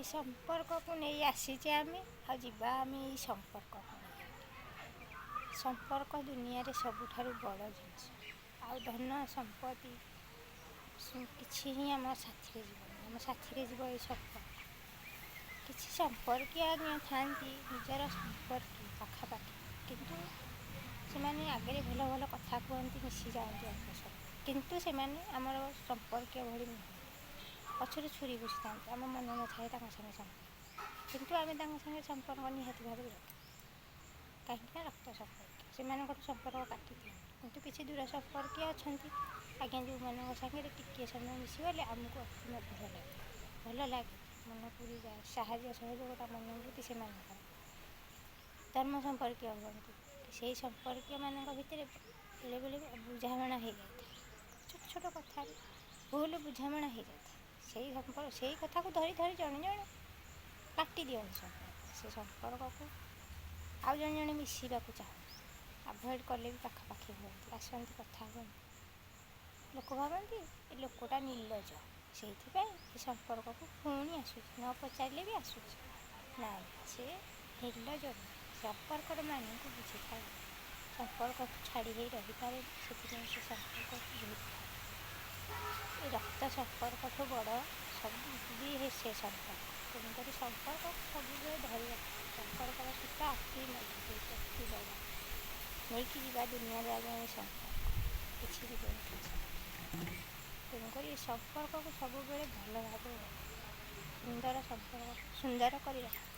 ଏ ସମ୍ପର୍କକୁ ନେଇ ଆସିଛେ ଆମେ, ଆଉ ଯିବା ଆମେ ଏଇ ସମ୍ପର୍କକୁ ନେଇ। ସମ୍ପର୍କ ଦୁନିଆରେ ସବୁଠାରୁ ବଡ଼ ଜିନିଷ। ଆଉ ଧନ ସମ୍ପତ୍ତି କିଛି ହିଁ ଆମ ସାଥିରେ ଯିବନି, ଆମ ସାଥିରେ ଯିବ ଏଇ ସମ୍ପର୍କ। କିଛି ସମ୍ପର୍କୀୟ ଆଜ୍ଞା ଥାଆନ୍ତି, ନିଜର ସମ୍ପର୍କୀୟ ପାଖାପାଖି, କିନ୍ତୁ ସେମାନେ ଆଗରେ ଭଲ ଭଲ କଥା କୁହନ୍ତି, ମିଶିଯାଆନ୍ତି ଅଳ୍ପ ସମୟ, କିନ୍ତୁ ସେମାନେ ଆମର ସମ୍ପର୍କୀୟ ଭଳି ନୁହନ୍ତି। ପଛରୁ ଛୁରୀ ଭୁସିଥାନ୍ତି। ଆମ ମନ ନଥାଏ ତାଙ୍କ ସାଙ୍ଗେ ସମ୍ପର୍କ, କିନ୍ତୁ ଆମେ ତାଙ୍କ ସାଙ୍ଗେ ସମ୍ପର୍କ ନିହାତି ଭାବରେ ରଖୁ, କାହିଁକିନା ରକ୍ତ ସମ୍ପର୍କୀୟ। ସେମାନଙ୍କଠୁ ସମ୍ପର୍କ କାଟି ଦିଅନ୍ତୁ। କିନ୍ତୁ କିଛି ଦୂର ସମ୍ପର୍କୀୟ ଅଛନ୍ତି ଆଜ୍ଞା, ଯେଉଁମାନଙ୍କ ସାଙ୍ଗରେ ଟିକିଏ ସମୟ ମିଶିଗଲେ ଆମକୁ ଅତି ମଧୁର ଲାଗେ, ଭଲ ଲାଗେ, ମନ ପୁରିଯାଏ। ସାହାଯ୍ୟ ସହଯୋଗଟା ମନୋବୃତ୍ତି ସେମାନଙ୍କର। ଧର୍ମ ସମ୍ପର୍କୀୟ ହୁଅନ୍ତୁ, ସେଇ ସମ୍ପର୍କୀୟମାନଙ୍କ ଭିତରେ ବେଳେବେଳେ ବୁଝାମଣା ହେଇଯାଇଥାଏ। ଛୋଟ ଛୋଟ କଥାରେ ଭୁଲ ବୁଝାମଣା ହେଇଯାଇଥାଏ। ସେଇ ସମ୍ପର୍କ, ସେଇ କଥାକୁ ଧରି ଧରି ଜଣେ ଜଣେ କାଟି ଦିଅନ୍ତି ସମ୍ପର୍କ, ସେ ସମ୍ପର୍କକୁ। ଆଉ ଜଣେ ଜଣେ ମିଶିବାକୁ ଚାହାନ୍ତି, ଆଭଏଡ଼ କଲେ ବି ପାଖାପାଖି ହୁଅନ୍ତି, ଆସନ୍ତି, କଥା ହୁଅନ୍ତି। ଲୋକ ଭାବନ୍ତି ଏ ଲୋକଟା ନିର୍ଲଜ୍ଜ, ସେଇଥିପାଇଁ ଏ ସମ୍ପର୍କକୁ ପୁଣି ଆସୁଛି, ନ ପଚାରିଲେ ବି ଆସୁଛି। ନାଇଁ, ସେ ନିର୍ଲଜ୍ଜ ନୁହେଁ, ସମ୍ପର୍କର ମାନଙ୍କୁ ବୁଝିଥାଏ। ସମ୍ପର୍କଠୁ ଛାଡ଼ି ହେଇ ରହିପାରେ, ସେଥିପାଇଁ ସେ ସମ୍ପର୍କକୁ ବହୁତ ଭଲ। ଏ ରକ୍ତ ସମ୍ପର୍କଠୁ ବଡ଼ ସବୁ ବି ସେ ସମ୍ପର୍କ। ତେଣୁକରି ସମ୍ପର୍କକୁ ସବୁବେଳେ ଧରି ରଖ। ସମ୍ପର୍କର ସୂତା ଅତି ମଜବୁତ, ଅତି ବଡ଼। ନେଇକି ଯିବା ଦୁନିଆରେ ଆଜ୍ଞା ଏ ସମ୍ପର୍କ, କିଛି ଯିବନି କିଛି। ତେଣୁକରି ଏ ସମ୍ପର୍କକୁ ସବୁବେଳେ ଭଲ ଭାବରେ ରଖ, ସୁନ୍ଦର ସମ୍ପର୍କକୁ ସୁନ୍ଦର କରି ରଖ।